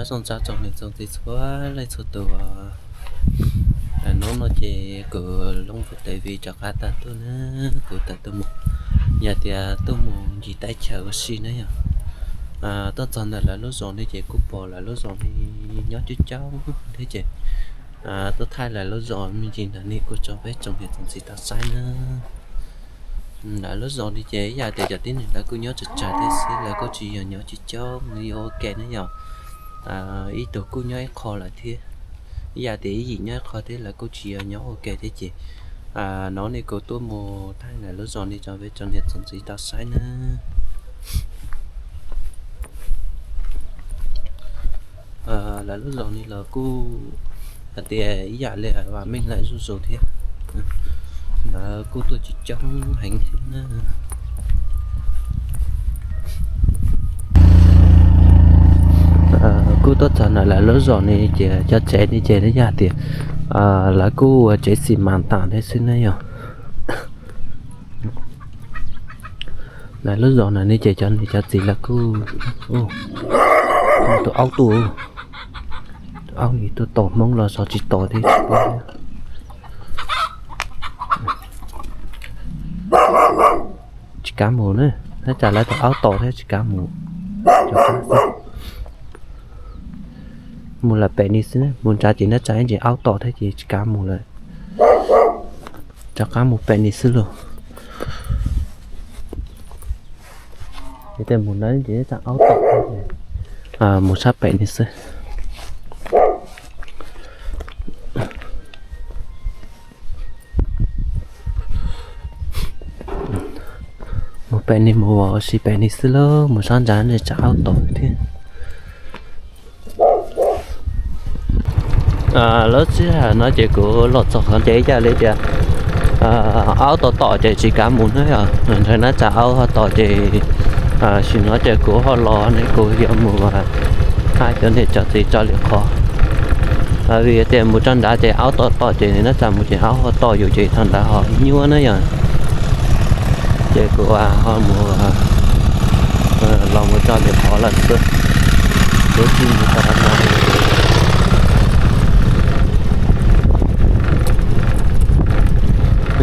Zoo tsav tsoom niam tsoom txiv txhua leej txhua tus. Hnub no ces kuv Loob Vwj Tev Vij rov qab tawm tuaj na, kuv tawm tuaj mus, yog tias tuaj mus ncig teb chaws ua si na yog. Tuaj txog ntawm lawv lub zos ne ces kuj pom lawv lub zos ne nyob coob coob thiab ces tuaj thaij lawv lub zos me ntsis ntawm ne kuj tso peb tsoom niam tsoom txiv tau saib na. Lawv lub zos ne ces ib yam tias cov tib neeg lawv kuj nyob tsawg tsawg thiab xwb, lawv kuj tsis yog nyob coob coob, nws yuav ua ke ne yog ib tug kuj nyob ib qho lawm thiab, ib yam tias ib yim nyob ib qho thiab, lawv kuj tsis yog nyob ua ke thiab ces no ne kuv tuaj mus thaij lawv lub zos ne tso peb tsoom niam tsoom txiv tau saib na. Lawv lub zos ne los kuj hais tias ib yam li vam meej lawm zuj zus thiab, lawv kuj tuaj tsis coob heev thiab na. Kuj tuaj txog ntawm lawv lub zos ne ces cov tsev ne ces yog tias lawv kuj ua tsev xi mas tas thiab xwb na yog. Lawv lub zos ntawm ne ces cov niam cov txiv lawv kuj, tus aub tuaj, tus aub nim tuaj tom hmoob los xyov tsis tom thiab tsis paub thiab. Tsis kav mus na, nyob tsam lawv tus aub tom thiab tsis kav mus. Mus lawm pem ne xwb, mus ntsa ces nyob tsam ib ntsis aub tom thiab ces tsis kav mus lawm. Rov qab mus pem ne xwb lauj. Ces mus na ces nyob tsam aub tom, mus sab pem ne xwb. Mus pem ne mus ua si pem ne xwb lauj, mus sab ntsa ne tsam aub tom thiab. Lub sij hawm no ces kuv los txog qhov ces ib yam li tias aub tom tom ces tsis kav mus na yog, ntshai nyob tsam aub ho tom ces sim no ces kuv ho los ne kuv yuav mus thaij cov niam cov txiv tso li qhov. Vim tias mus tso nrad ces aub tom tom ces nyob tsam mus ces aub ho tom yus ces thaum ntawd ho nyuaj na yog. Ces kuv ho mus, los mus tso li qhov lawm xwb. Kuv tsis mus tso no.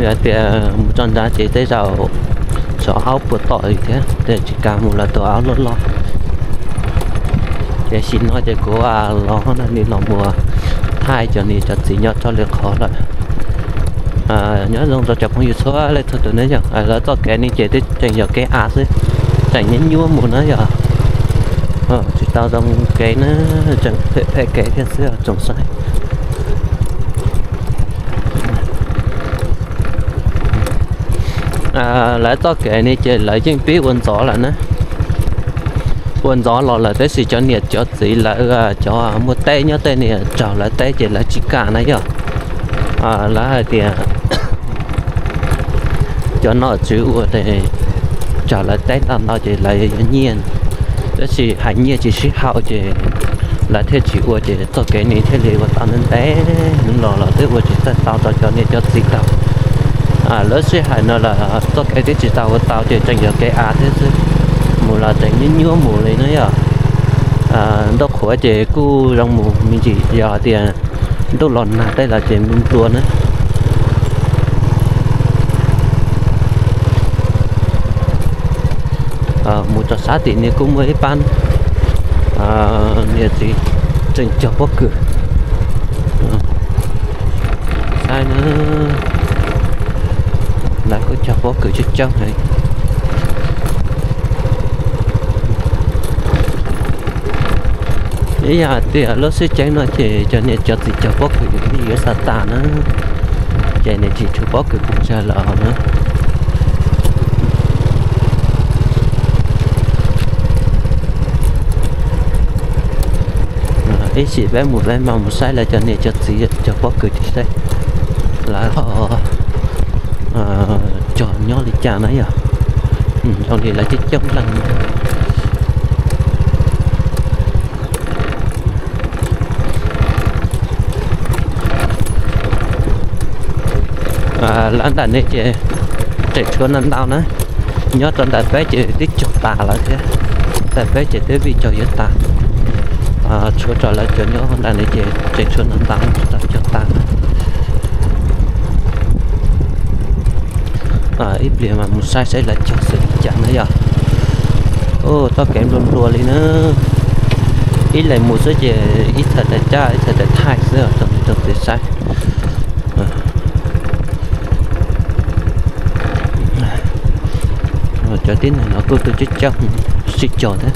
Yog tias mus tso nrad ces tej zaum tsov aub puas tom li thiab, ces tsis kav mus lawm tus aub loj loj. Ces sim no ces kuv los no ne los mus thaij cov niam cov txiv nyob tso li qhov lawm. Nyob zoo rau cov phooj ywg txhua leej txhua tus na yog, lawv txoj kev ne ces twb tseem yog kev av xwb, tseem nyuaj nyuaj mus na yog. Tsis tau zoo kev na, tseem phem phem kev thiab xwb tsoom saib. Lawv txoj kev ne ces lawv yeej pib ua ntxov lawm na. Ua ntxov los lawm tab sis cov niam cov txiv lawv cov muaj teb nyob tej niam raug lawv teb ces lawv tsis kam na yog. Lawv hais tias cov nom tswv ua raug lawv teb ntau ntau ces lawv yuav nyiaj, tab sis hais nyiaj tsis sib haum ces lawv thiaj tsis ua ces txoj kev ne thiaj li ua tau ntev ntev los los twb ua tsis tau rau cov niam cov txiv tau. Lub sij hawm no los txoj kev twb tsis tau ua tau ces tseem yog kev av thiab xwb, mus los tseem nyuaj nyuaj mus li na yog. Ntuj qhuav ces kuj zoo mus me ntsis, yog hais tias ntuj los nag tej los ces nplua nplua na. Mus txog sab tim ne kuj muaj ib pab niam txiv tseem cog pob kws. Saib na, lawv kuj cog pob kws coob coob heev. Ib yam tias lub sib ceeb no ces cov niam cov txiv cog pob kws yuav xav tas na, ces nws tsis tshuav pob kws pes tsawg lawm na. Ib sim peb mus peb mam mus saib lawv cov niam cov txiv cog pob kws tim saib lawv ho cog nyob li cas na yog. Zoo li lawv coob coob leej. Lawv ntawm ne ces tseem tshuav ntau ntau na, nyob rau ntawm peb ces twb cog tas lawm thiab, ntawm peb ces twb vij cog yuav tas. Tshuav rau lawv cov nyob nram no ces tseem tshuav ntau ntau tau cog tas. Ib pliag mas mus saib saib lawv cog xwb li cas na yog. Txoj kev nplua nplua li na. Ib leeg mus xwb ces ib txhais tes cab ib txhais tes thaij xwb rau txiv saib. Cov tib neeg no kuj tu coob coob sib cog thiab.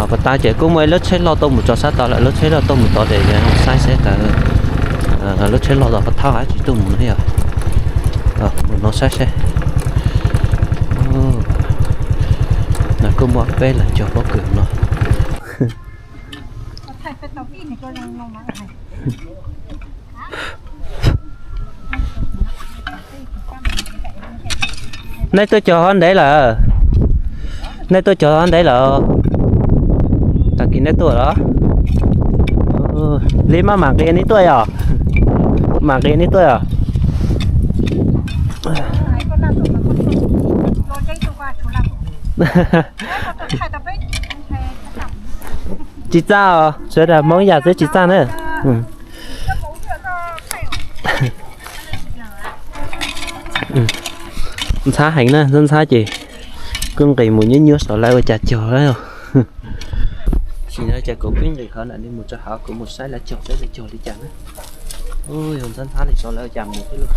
Puas tas ces kuj muaj ib lub tsheb loj tuaj mus txog sab tod lawm, lub tsheb loj tuaj mus tod ces saib saib lawv lub tsheb loj tod puas thauj dab tsi tuaj mus na yog. Mus no saib saib. Kuj muaj peb leeg cog pob kws no. Nej tuaj cog ho ntev lawm? Nej tuaj cog ho ntev lawm? Tag kis nej tuaj los? Li maj mam nqis nej tuaj yog? Mam nqis nej tuaj yog? Tsis txaj os, sawv daws Hmoob yam xwb tsis txaj na. Ntxhab heev na, ntxhab ntxhab ces kuj nqis mus nyuab nyuab saib lawv ua cas cog lawm. Sim no ces kuv pib nqis qhov ntawm no mus rau hauv, kuv mus saib lawv cog saib lawv cog li cas na. Yog ntxhab ntxhab li saib lawv ua cas mus thiab lauj.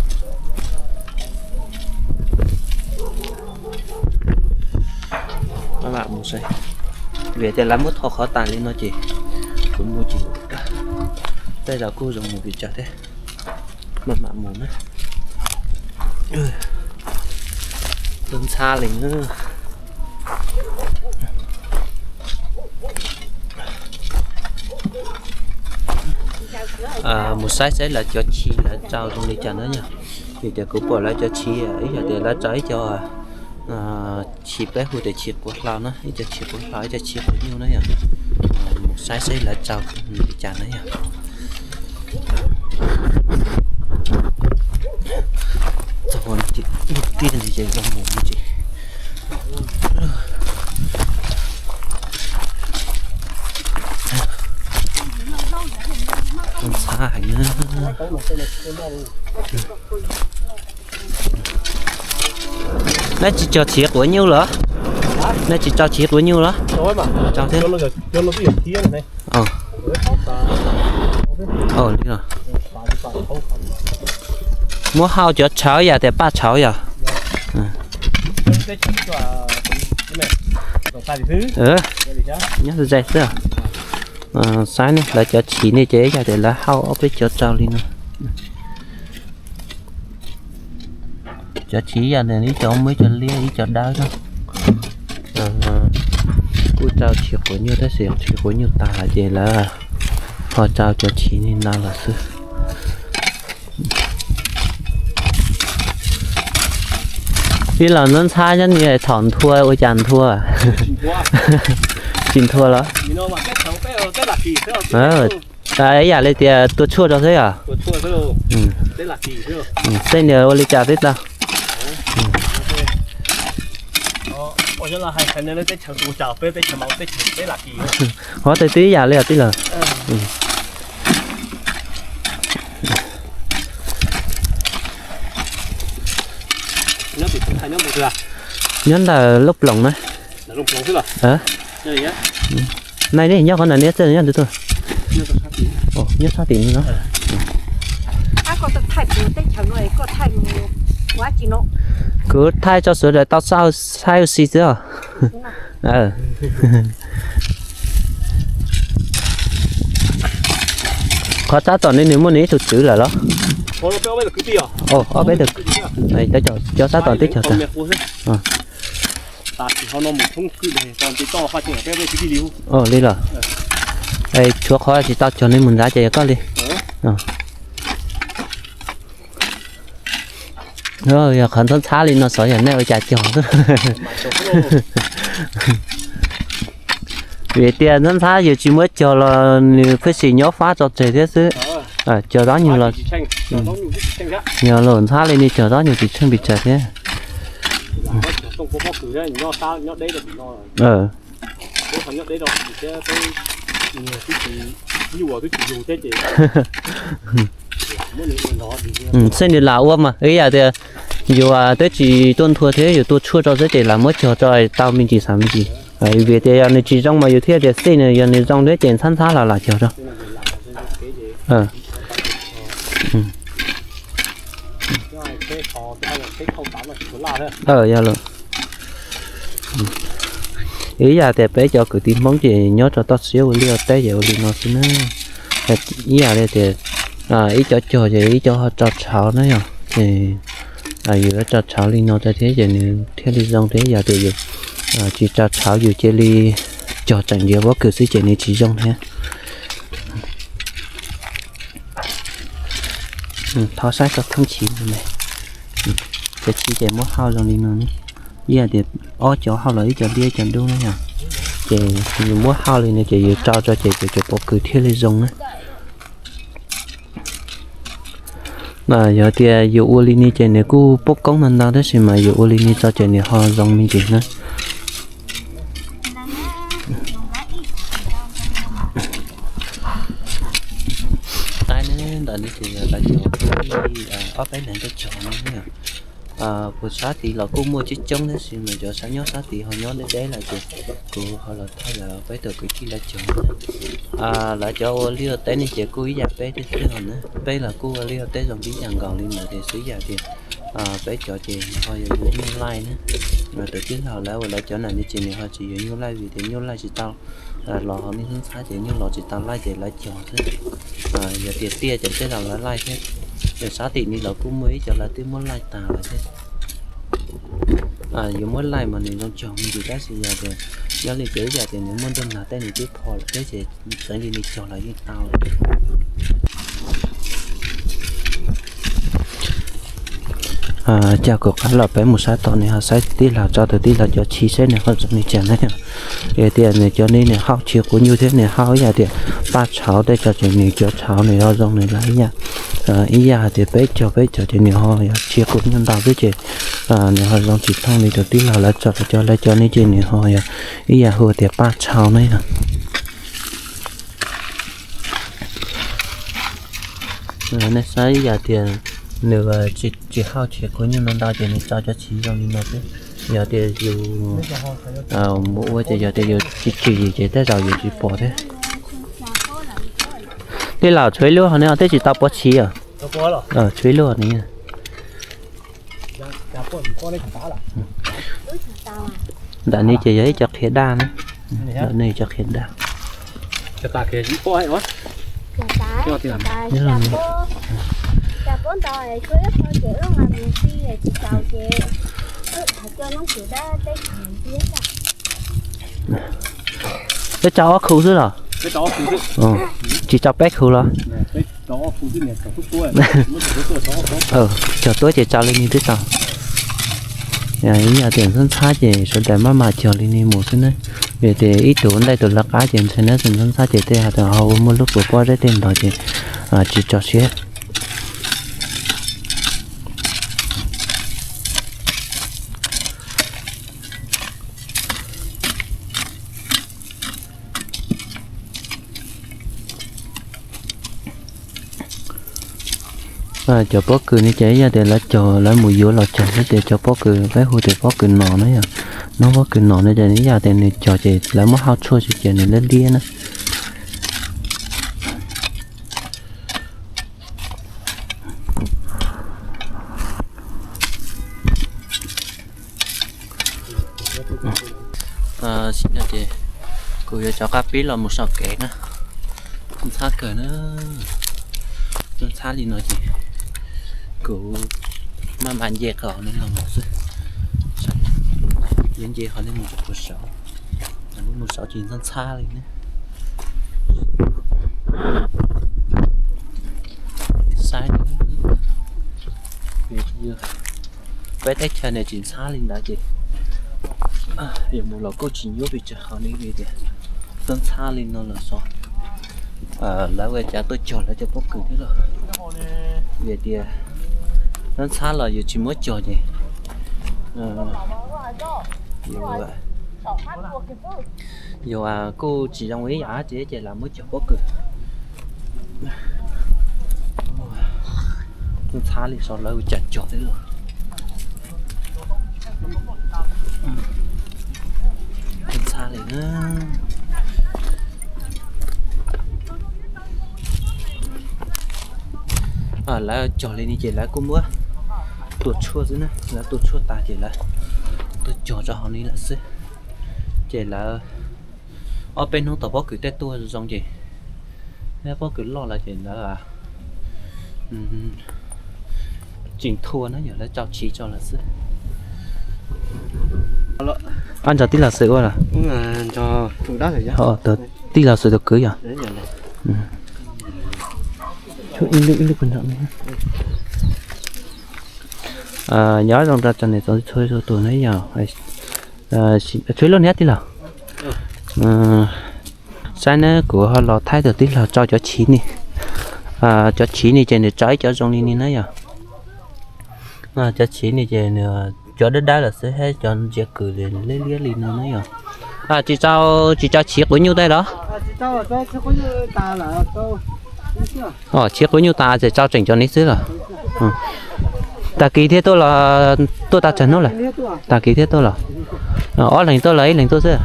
Maj mam mus saib, vim tias lawv muab tho qhov tas li no ces kuv mus ces tej zaum kuj zoo mus pes tsawg thiab. Maj mam mus na. Ntxhab ntxhab li na. Mus saib saib lawv cov chiv lawv tsau zoo li cas na yog. Vim tias kuv pom lawv cov chiv ib yam tias lawv tsau ib co chiv peb hu tias chiv quav hlau na, ib co chiv quav hlau ib co chiv quav nyuj na yog. Mus saib saib lawv tsau li cas na yog. Txog tiaj li ces zoo mus tsis. Ntxhab heev na. Nej tsis cog chiv quav nyuj los? Nej tsis tsau chiv quav nyuj los? Tsau thiab. Li muab hau cov tshauv yam tias paj tshauv yog. Nyob ze xwb. Saib ne lawv cov chiv ne ces ib yam tias lawv hau ob peb cov tsau li no. Cov chiv yam tias ib co muaj ib co liab ib co dawb no. Kuj tsau chiv quav nyuj tab sis chiv quav nyuj tag lawm ces lawv ho tsau cov chiv li no lawm xwb. Ib los ntxhab ntxhab nyob ni thaum nthua ua cas nthua? Tsis nthua los? Ib yam li tias tua tshuaj rau xwb yom? Tej niag ua li cas twb tau. Qhov twb tib yam li os tij laug. Nyob ntawm lub ploos na. Nai ne nyob qhov ntawm niab txij nyob ntawd tuaj. Nyob sab tim no. Kuv thaij tso sawv daws tau saib ua si xwb os. Qhov sab tom no nws muaj nws ib tug tswv lawm los? Ob peb tug, cov sab tom teb chaws tag. Li los? Tshuav qhov tsis tau cog ne mus ntxav ces yog koj li. Yog qhov ntxhab ntxhab li no xyov yog nej ua cas cog. Vim tias ntxhab ntxhab yus tsis muab cog los nws pheej sim nyob fab tso tseg thiab xwb. Cog zaub nyuj los, yog los ntxhab li no cog zaub nyuj tsis tsheej pes tsawg thiab. Xij nws lam ua mas ib yam tias yus twb tsis tuaj nthua thiab yus tua tshuaj rau xwb ces lam muab cog tso tau me ntsis xav me ntsis. Vim tias yog nws tsis zoo mas yus thiaj tias xij nws, yog nws zoo thiab ces ntxhab ntxhab los lam cog rau. Yog lawm. Ib yam tias peb cov kwv tij Hmoob ces nyob rau toj siab ua liaj ua teb ces ua li no xwb na. Ib yam li tias ib cov cog ces ib cov ho tso tshauv na yom, ces yus yuav tso tshauv li no rau thiab ces nws thiaj li zoo thiab. Yog tias yus tsis tso tshauv yus cia li cog tseem nrhiav pob kws xwb ces nws tsis zoo thiab. Thov saib koj thooj chiv no, cov chiv ces muab hau zoo li no, ib yam tias ob cov hau los ib cov liab ib cov dub na yom, ces yus muab hau li no ces yus tso rau ces cov pob kws thiaj li zoo na. Yog tias yus ua li ni ces nws kuj poob koob ntau ntau tab sis mas yus ua li ni tso ces nws ho zoo me ntsis na. Taib ne, ntawm no ces yog lawv cov ob peb leeg tuaj cog no. Kuv sab tid los kuj muaj coob coob tab sis mas cov sab nyob sab tid ho nyob deb deb lawm ces kuv ho los thauj lawv peb tus kwv tij lawv cog. Lawv cov ua liaj ua teb ne ces kuj ib yam peb thiab xwb os na, peb los kuj ua liaj ua teb zoo tib yam nkaus li ntawd tiam sis ib yam tias peb cov ces ho yuav nyuj laij na. Tus tij laug lawv uas lawv cov nam ne ces nws ho tsis yuav nyuj laij vim tias nyuj laij tsis tau los hauv nej ntxhab ntxhab ces nyuj los tsis tau laij ces lawv cog xwb. Yog tias tiaj ces tej zaum lawv laij thiab. Yog sab tim ni los kuj muaj ib cov lawv twb muab laij tas lawm thiab. Yuav muab laij mas nws zoo cog me ntsis tab sis yog tias nyob li ces ib yam tias nws muaj ntuj nag tej nws twb pho lawm thiab ces txeev li nws cog los yeej tau lawm. Cog kuv qab los peb mus sab tod nws ho saib tij laug tso tus tij laug cov chiv seb nws ho zoo li cas na. Yog tias nws cov ni nws hau chiv quav nyuj thiab nws hau ib yam tias paj tshauv tej tso ces nws cov tshauv nws ho zoo nws lawm ib yam. Ib yam hais tias peb cog peb cog ces nws ho yog chiv quav nyuj ntau xwb ces nws ho zoo tsis thooj li tus tij laug lawv tso cov lawv cov ni ces nws ho yog ib yam hu tias paj tshauv na yog. Nej saib ib yam tias nws tsis hau chiv quav nyuj ntau ntau ces nws tso cov chiv zoo li no xwb. Yog tias yus mus ua ces yog tias yus tsis tswm yim ces tej zaum yus tsis pom thiab. Tij laug tshuav ib lub hov ne twb tsis tau pov chiv os. Tshuav ib lub hov ne. Ntawm ni ces yog ib co qhiav daj na. Ntawm ni cov qhiav daj. Peb tso ob khu xwb los? Tsis tso peb khu los? Cog tuab ces tso li ni twb tau. Ib yam tias ntxhab ntxhab ces sawv daws maj mam cog li ni mus xwb na. Vim tias ib tug ua ntej tus lawv qab ces ntshai neb tus ntxhab ntxhab ces tej ha ho ua muaj lub puas pob zeb tej ntog ces tsis tso siab. Cov pob kws no ces ib yam tias lawv cog lawv mus yuav los cog xwb ces cov pob kws peb hu tias pob kws no na yom. Noob pob kws no no ces ib yam tias nws cog ces lawv muab hau tshuaj xwb ces nws liab liab na. Sim no ces kuv yuav rov qab pib los mus saum kev na. Ntxhab kawg na. Ntxhab li no ces kuv maj mam nce qhov no los mus xwb. Yuav nce qhov no mus rau puag saud. Mus saud ces ntxhab ntxhab li ne. Saib peb teb chaws no tsis ntxhab li ntawd ces yuav mus los kuj tsis nyuaj pes tsawg qhov no vim tias ntxhab ntxhab li no los xyov lawv ua cas tuaj cog lawv cov pob kws thiab lauj. Vim tias ntxhab ntxhab los yus tsis muab cog ces Yus kuj tsis zoo ib yam dab tsi ces lawv muab cog pob kws. Ntxhab li saud lawv ua cas cog thiab los. Ntxhab li na. Lawv cog li ni ces lawv kuj muab tua tshuaj xwb na, lawv tua tshuaj tas ces lawv tuaj cog rau hauv ni lawm xwb. Ces lawv ob peb hnub thaum pob kws tej tuaj zoo ces, pob kws loj lawm ces lawv tsis nthua na, yog lawv tsau chiv tso lawm xwb. Ab, nrog tij laug Xwm ua los? Tus tij laug Xwm tus kwv yog? Nyob zoo rau tsoom niam txiv txhua txhua tus na yog. Tshuav ib lub niab tij laug. Saib na, kuv ho los thaij tus tij laug tsau cov chiv ni. Cov chiv ni ces nws tsau ib cov zoo li ni na yog. Cov chiv ni ces nws cov dawb dawb lawm xwb, thiab cov ntsia kws liab liab li no na yog. Tsis tsau, tsis tsau chiv quav nyuj tej los? Chiv quav nyuj tas ces tsau tseem cov ni xwb los? Tag kis thiaj tuaj los, tuaj tag tsawg hnub lawm? Tag kis thiaj tuaj los? Ob leeg tuaj los ib leeg tuaj xwb?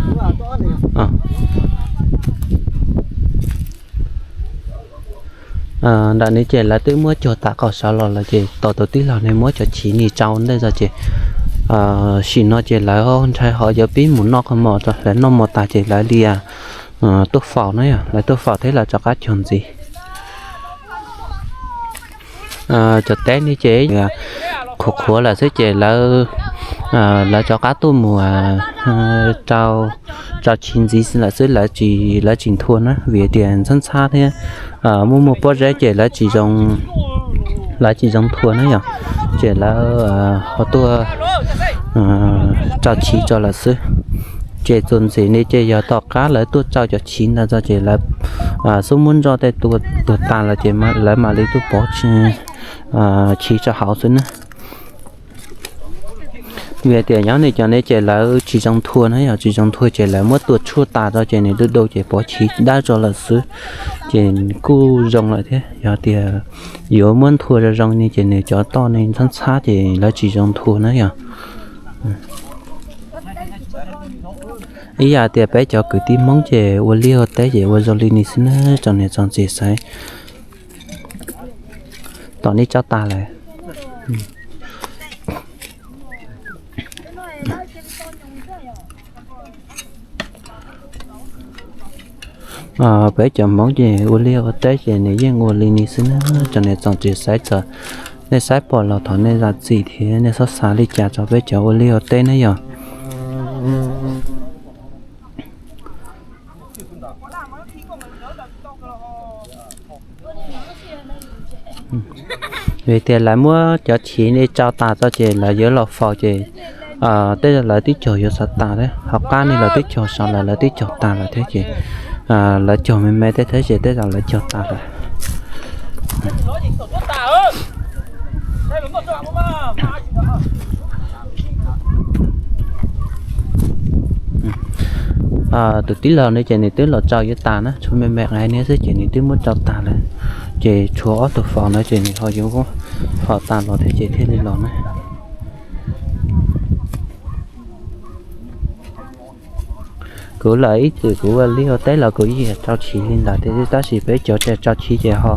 Ntawm no ces lawv twb muab cog tas qaum saud los lawm ces tos tus tij laug ne muab cov chiv ni tsau ntej tso ces sim no ces lawv ntshai ho yuav pib mus noj qhov mos, lawv noj mos tas ces lawv li tuaj faus na yog, lawv tuaj faus thiab lawv rov qab cog ntxiv. Cov teb ni ces qhuav qhuav lawm xwb ces lawv, lawv rov qab tuaj mus tsau chiv ntxiv lawm xwb, lawv tsis nthua na vim tias ntxhab ntxhab thiab muaj muaj pob zeb ces lawv tsis zoo, lawv tsis zoo nthua na yog, ces lawv ho tuaj tsau chiv tso lawm xwb. Ces txuas ntxiv ni ces yog tom qab lawv tuaj tsau cov chiv ntawd tso ces lawv xub muab nroj tej tua tuag tas lawm ces lawv mam li tuaj pov chiv rau hauv xwb na. Vim tias nyob nej cov ne ces lawv tsis zoo nthua na yog, tsis zoo nthua ces lawv muab tua tshuaj tas tso ces nws du du ces pov chiv dawb tso lawm xwb, ces kuj zoo lawm thiab. Yog tias yuav muab nthua zoo zoo ni ces nws cov toj ne ntxhab ntxhab ces lawv tsis zoo nthua na yog. Ib yam tias peb cov kwv tij Hmoob ces ua liaj ua teb ces ua zoo li ni xwb na tsoom niam tsoom txiv xaiv. Tom nej tso tas lawm. Peb cov Hmoob ces ua liaj ua teb ces nws yeej ua li ni xwb na tsoom niam tsoom txiv xaiv txog. Nej saib pom los thov nej zam txim thiab nej txhob xav li cas rau peb cov ua liaj ua teb na yog. Vim tias lawv muab cov chiv ne tsau tas tso ces lawv yuav los faus ces tej zaum lawv twb cog yuav xav tas thiab, hauv qab ne lawv twb cog saud lawm, lawv twb cog tas lawm thiab ces lawv cog me me tej thiab ces tej zaum lawv cog tas lawm. Tus tij laug ne ces nws twb los tsau yuav tas na, tshuav me me qe niab xwb ces nws twb muab tsau tas lawm. Ces tshuav ob tug faus na ces nws ho yuav faus tas los thiab ces thiaj li los na. Kuv los ib txwm kuv ua liaj ua teb los kuv yeej tsau chiv li ntawd thiab, tab sis peb cov tseem tsau chiv ces ho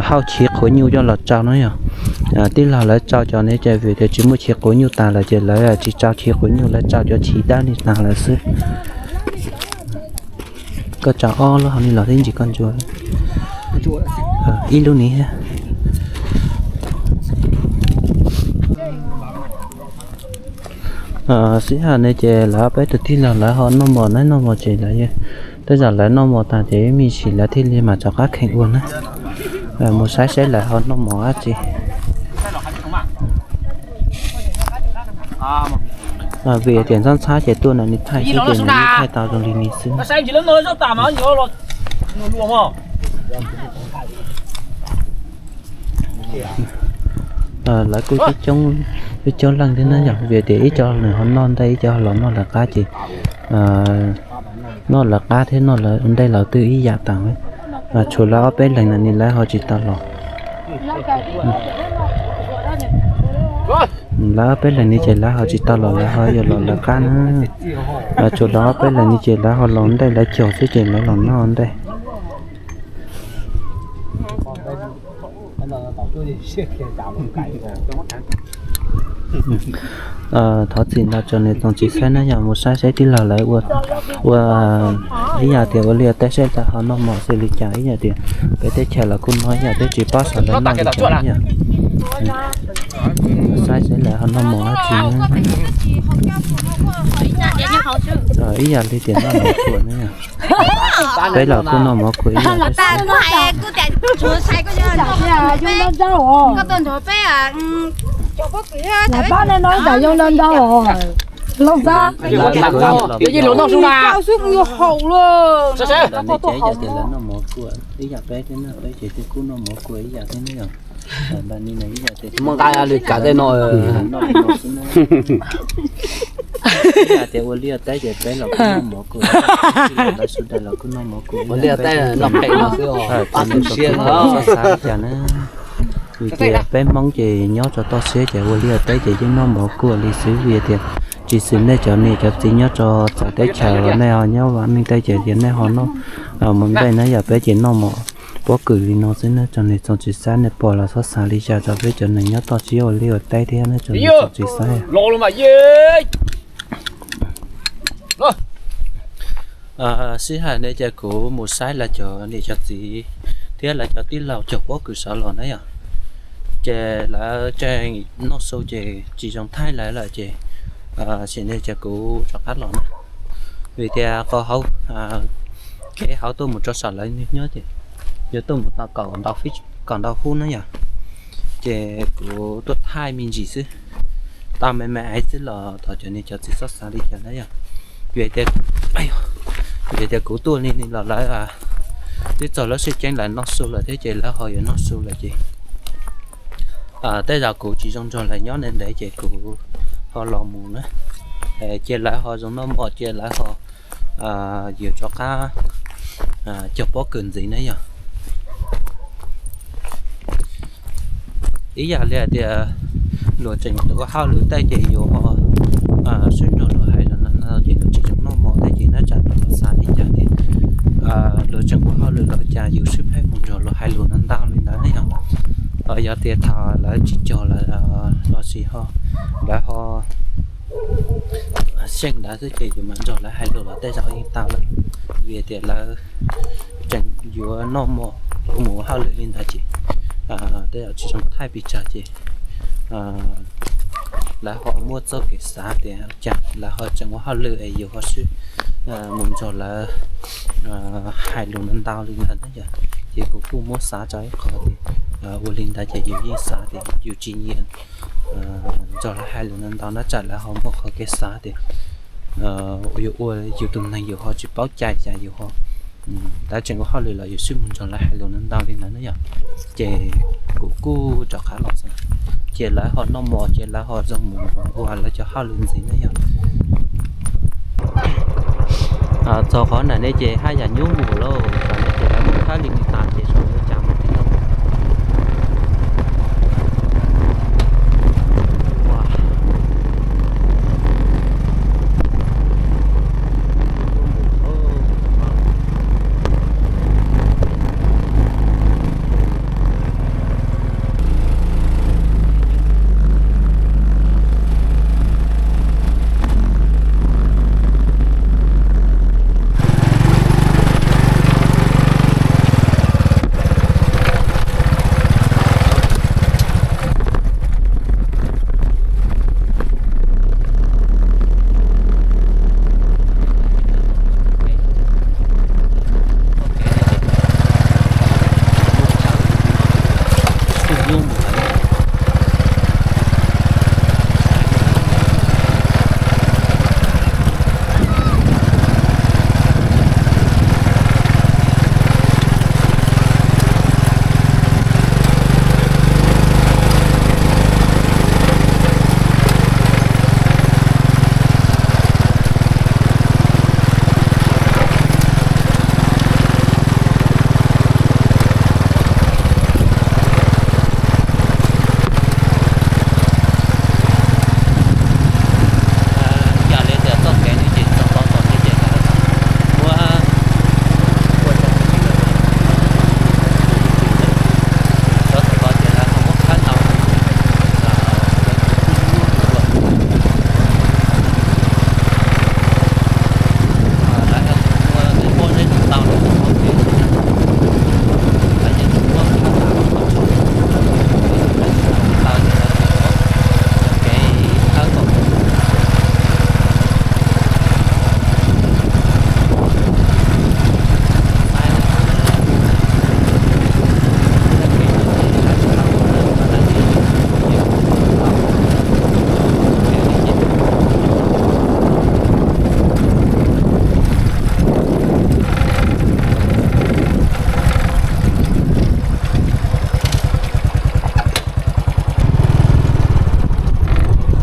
hauj chiv quav nyuj coj los tsau na yog. Tij laug lawv tsau cov ne ces vim tias tsis muaj chiv quav nyuj tas lawm ces lawv tsis tsau chiv quav nyuj, lawv tsau cov chiv dawb li tas lawm xwb. Koj tsau ob lub hauv ni los thiab ntsis koj ntsuas ib lub ni thiab. Xib hawm ne ces lawv peb tus tij laug lawv ho noj mov na, noj mov ces lawv, tej zaum lawv noj mov tas ces ib me ntsis lawv thiaj li mam rov qab kheev ua na. Mus saib saib lawv ho noj mov dab tsi. Vim tias ntxhab ntxhab ces tuaj na nws thaij xwb ces nws thaij tau zoo li ni xwb. Lawv kuj coob coob, Peb coob leej thiab na yom, vim tias ib co nws ho noj ntej ib co los noj lawv qab ces noj lawv qab thiab noj lawv ntej los twb ib yam tas. Tshuav lawv ob peb leeg na ni lawv ho tsis tau los. Lawv ob peb leeg ni ces lawv ho tsis tau los, lawv ho yuav los lawv qab na. Tshuav lawv ob peb leeg ni ces lawv ho los ntej lawv caug xwb ces lawv los noj ntej. Thov txim ntau tsoom niam tsoom txiv saib na yom, mus saib saib tij laug lawv ua ib yam tias ua liaj teb saib lawv ho noj mov xws li cas, ib yam tias peb teb chaws los kuj noj ib yam thiab tsis paub xyov lawv noj li cas na yom. Saib saib lawv ho noj mov dab tsi na. Ib yam li tias noj mov kua na yom. Peb los kuj noj mov kua ib yam thiab. Lawv noj mov kua ib yam peb thiab na, peb ces twb kuj noj mov kua ib yam thiab na yom. Ntawm no ib yam tias muaj nqa li kav tej no, ib yam tias ua liaj teb ces peb los kuj noj mov kua, lawv sawv daws los kuj noj mov kua ua liaj teb no phem no xwb, pab tu siab no xav li cas na. Vim tias peb Hmoob ces nyob rau toj siab ces ua liaj teb ces yeej noj mov kua li xwb. Vim tias tsis xws nej cov niam cov txiv nyob rau txawv teb chaws los nej ho nyob vam meej tej ces tias nej ho noj mus ntej na yom, peb ces noj mov pob kws li no xwb na. Tsoom niam tsoom txiv saib nej pom los txhob xav li cas rau peb cov neeg nyob toj siab ua liaj ua teb thiab na tsoom niam tsoom txiv saib. Sib hais ne ces kuv mus saib lawv cov niam cov txiv thiab lawv cov tij laug caum pob kws sawv los na yom, ces lawv tseem noj su ces tsis zoo thaij lawv lawm ces sim ne ces kuv rov qab los na. Vim tias qhov hauv, kev hauv tuaj mus rau saum lawv nyob ces yuav tuaj mus tau kaum ntau hub na yom, ces kuv tuaj thaij me ntsis xwb, tau me me aiv xwb los thov cov niam cov txiv txhob xav li cas na yom. Vim tias, vim tias kuv tuaj li ni los lawv twb txog lub sij ceeb lawv noj su lawm thiab ces lawv ho yuav noj su lawm ces tej zaum kuv tsis zoo nrog lawv nyob ntev ntev ces kuv ho los mus na. Cia lawv ho zoo noj mov cia lawv ho yuav rov qab caum pob kws ntxiv na yom. Ib yam li hais tias luag tseem ua hauj lwm tej ces yuav ho sib nrog luag hais lus no ces luag tsis zoo noj mov tej ces nyob tsam luag xav li cas tias luag tseem ua hauj lwm los cas yus sib pheej mus nrog luag hais lus no ntau li ntawd ne yom. Yog tias thaum lawv tsis caum lawm lossis ho lawv ho xyeej ntawd xwb ces yus mam nrog lawv hais lus los tej zaum yeej tau lawm. Vim tias lawv tseem yuav noj mov yuav mus ua hauj lwm li ntawd ces tej zaum tsis zoo thaij pes tsawg ces lawv ho muaj txoj kev xav tias cas lawv ho tseem ua hauj lwm es yus ho sib mus nrog lawv hais lus ntau ntau li ntawd na yom. Ces kuv kuj muab xav tso ib qho tias ua li ntawd ces yus yeej xav tias yus tsis nyiam nrog lawv hais lus ntau ntau na tsam lawv ho muaj qhov kev xav tias yus ua yus tus neeg yus ho tsis paub cai cas yus ho, lawv tseem ua hauj lwm los yus sib mus nrog lawv hais lus ntau ntau li ntawd na yom. Ces kuv kuj rov qab los xwb, ces lawv ho noj mov ces lawv ho zoo mus ua lawv cov hauj lwm ntxiv na yom. Txog qhov ntawm ne ces haj yam nyuaj mus lauj, txog ne ces lawv kuj khawb li nws tas ces sau li cas mas tsis tau.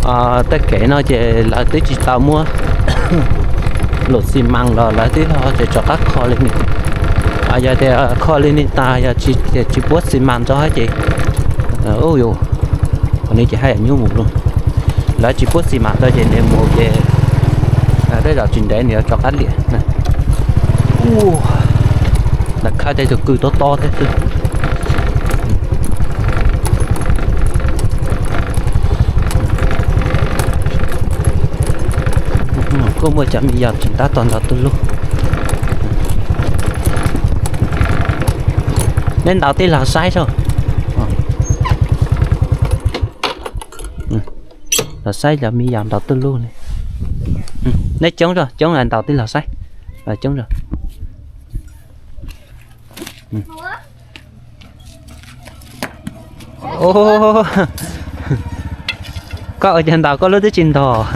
Tej kev no ces lawv twb tsis tau muab lub xi mas los lawv twb ho tseem rov qab kho li ni. Yog tias kho li ni tas yog tsis puab xi mas rau ces, ub, qhov no ces haj yam nyuaj mus lauj. Lawv tsis puab xi mas rau ces nws mus ces tej zaum tsis ntev nws yuav rov qab liam. Lawv khawb tej tus kwj tob tob thiab xwb. Kuj muaj cov me yos tseem tab tom ntaus tuj lug. Neb ntaus tij laug saib soj. Los saib cov me yos ntaus tuj lug ne. Neb coob zog coob, ntaus tij laug saib. Coob zog. Koj ua cas ntaus koj lub twb tsis ntog.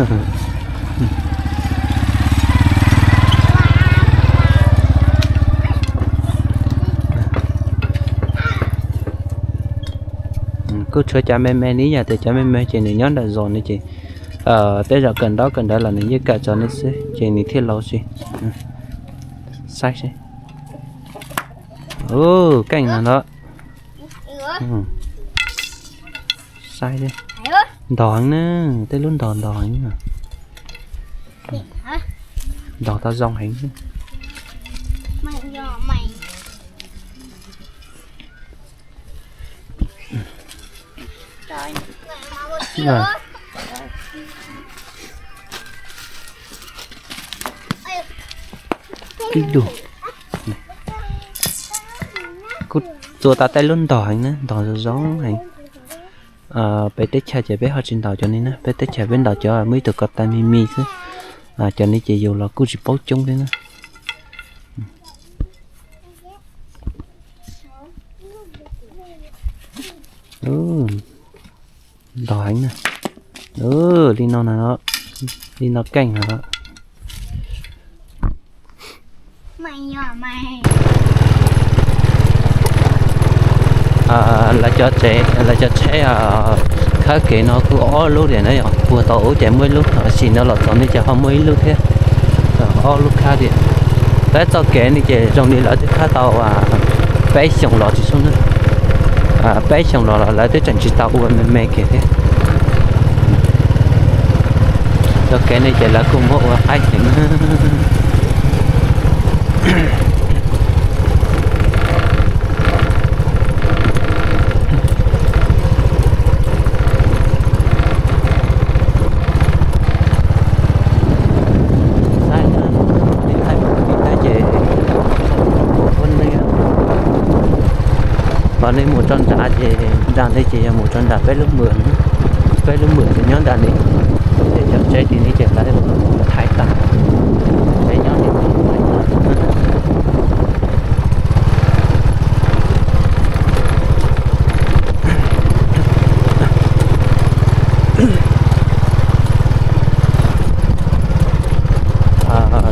Kuj tshuav cov me me ne, yog tias cov me me ces nws nyob nram zos no ces tej zaum kawm ntaub kawm ntawv los nws yeej kawm txog ne xwb ces nws thiaj laus tsis. Saib seb. Keej no ntag. Saib, ntog heev na, tej lub ntog ntog heev. Ntog tau zoo heev. Tib lug. Kuj txua tau tej lub ntog heev na, ntog zoo zoo heev. Peb teb chaws ces peb ho tsis ntaus cov ni na, peb teb chaws peb ntaus cov muaj ib tug ko taw me me xwb. Cov ni ces yus los kuj tsis paub coob thiab na. Ntog heev na. Li no na, li no keej na. Lawv cov tsheb khawb kev no kuj ob lub diam na yom, puag tau ub ces muaj ib lub, sim no los txog no ces ho muaj ib lub thiab. Ob lub khawb diam. Peb txoj kev no ces zoo li lawv twb khawb tau peb xyoos los tsis sub na. Peb xyoos los lawv twb tseem tsis tau ua me me kiag thiab. Txoj kev no ces lawv kuj muab ua qaib heev. Saib, thaij thaij ces ua neeg, los nej mus rau nrad ces nram ntawd ces yog mus rau nram peb lub mwm, peb lub mwm ces nyob nram ntawd. Tej cov tsev tim no ces lawv thaiv tas, tsev nyob tim no thaiv tas.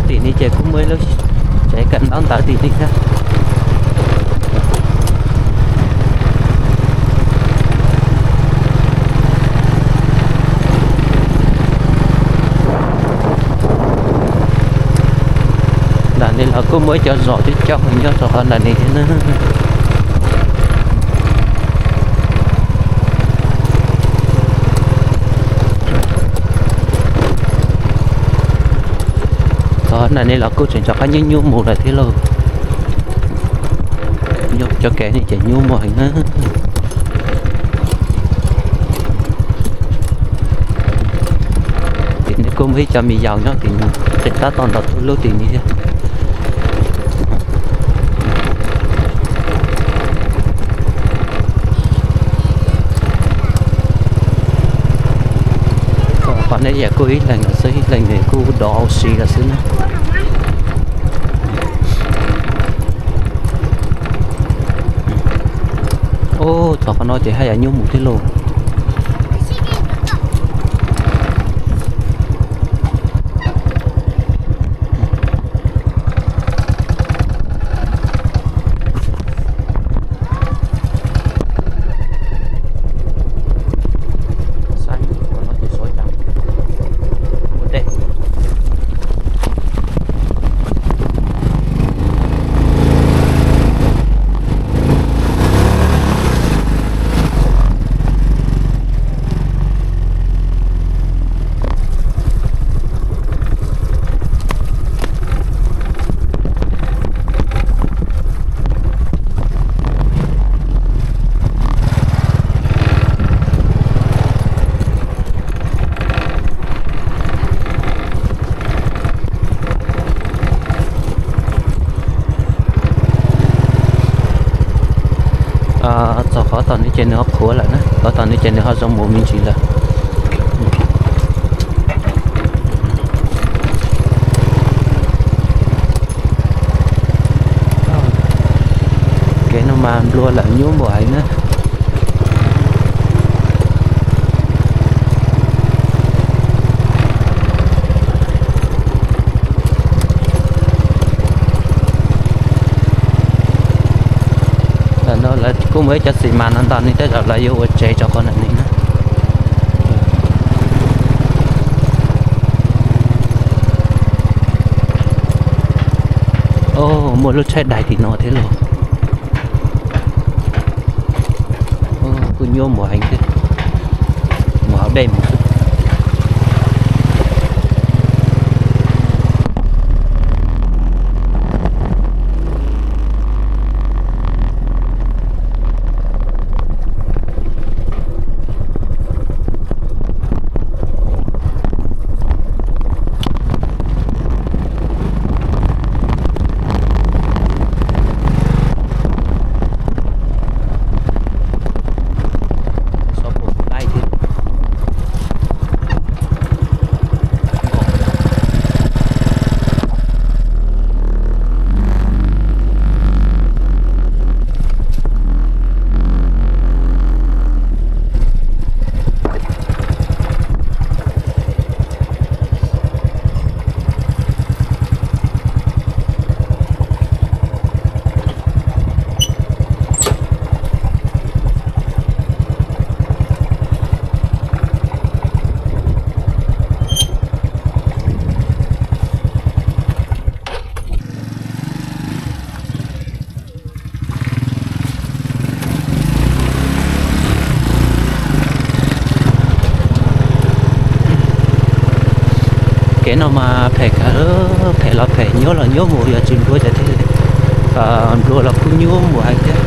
Tim no ces kuj muaj ib lub tsev kawm ntaub ntawv tim no thiab. Nram no los kuj muaj ib co zos coob coob nyob rau qhov nram no thiab na. Qhov nram no los kuj tseem rov qab nyuaj nyuaj mus lawm thiab lauj. Cov kev no ces nyuaj mus heev na. Tim no kuj muaj ib co me yaus nyob tim no, tseem tab tom ntaus tuj lub tim no thiab. Qhov no yam kuj ib leeg lawm xwb, ib leeg nws kuj dov ua si lawm xwb na. Ub, txog qhov no ces haj yam nyuaj mus thiab lauj. Saib qhov no ces xyov cas Ces nws ho qhuav lawm na, tab tom no ces nws ho zoo mus me ntsis lawm. Kev no mas nplua lawm nyuaj npaum heev na. Ntawm no lawv kuj muaj ib cov xis mas no ntawm no tej zaum lawv yuav ua tsev rau qhov ntawm no na. Muaj lub tsheb dais tim no thiab lauj. Kuj nyuaj mus heev thiab. Mus hauv dej mus xwb. Kev no mas phem kawg, phem los phem, nyuaj los nyuaj mus, yog tsis nplua ces thiaj li nplua los kuj nyuaj mus heev thiab.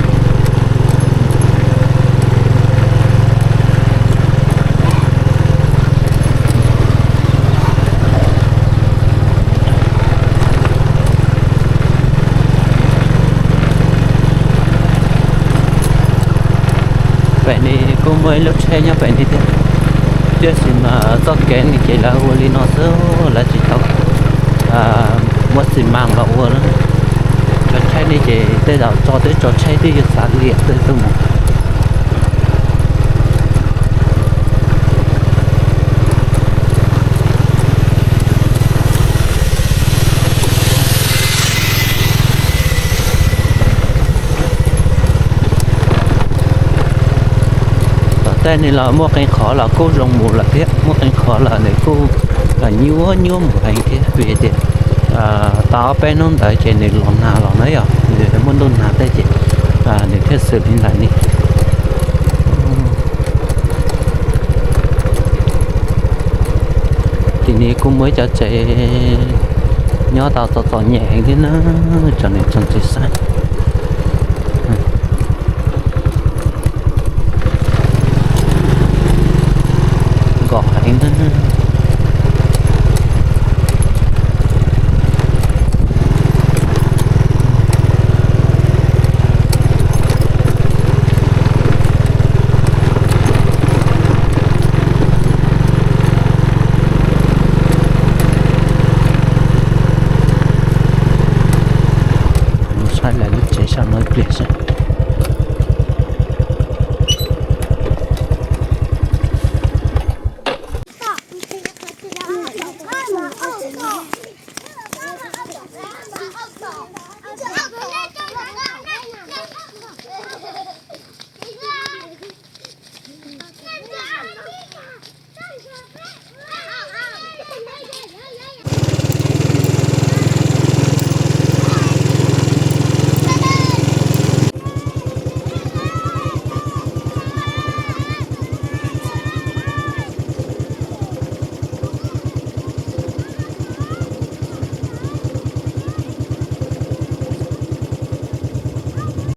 Pem no kuj muaj ib lub tsheb nyob pem no thiab, tiam sis mas txoj kev no ces lawv ua li no xwb, lawv tsis tau muab xis mas los ua. Cov tsheb no ces tej zaum tso twb tso tsheb twb yuav xav liam tej tuaj mus. Tom tej no los muaj qee qhov los kuj zoo mus lawm thiab, muaj qee qhov los nws kuj nyuaj nyuaj mus heev thiab, vim tias tau ob peb hnub ntawd ces nws los nag los na yom, nws muaj ntuj nag tej ces nws thiaj xwm li ntawm no. Tim no kuj muaj ib cov tsev nyob tau txom txom nyem heev thiab na, tseem tsis saib, nkos heev na.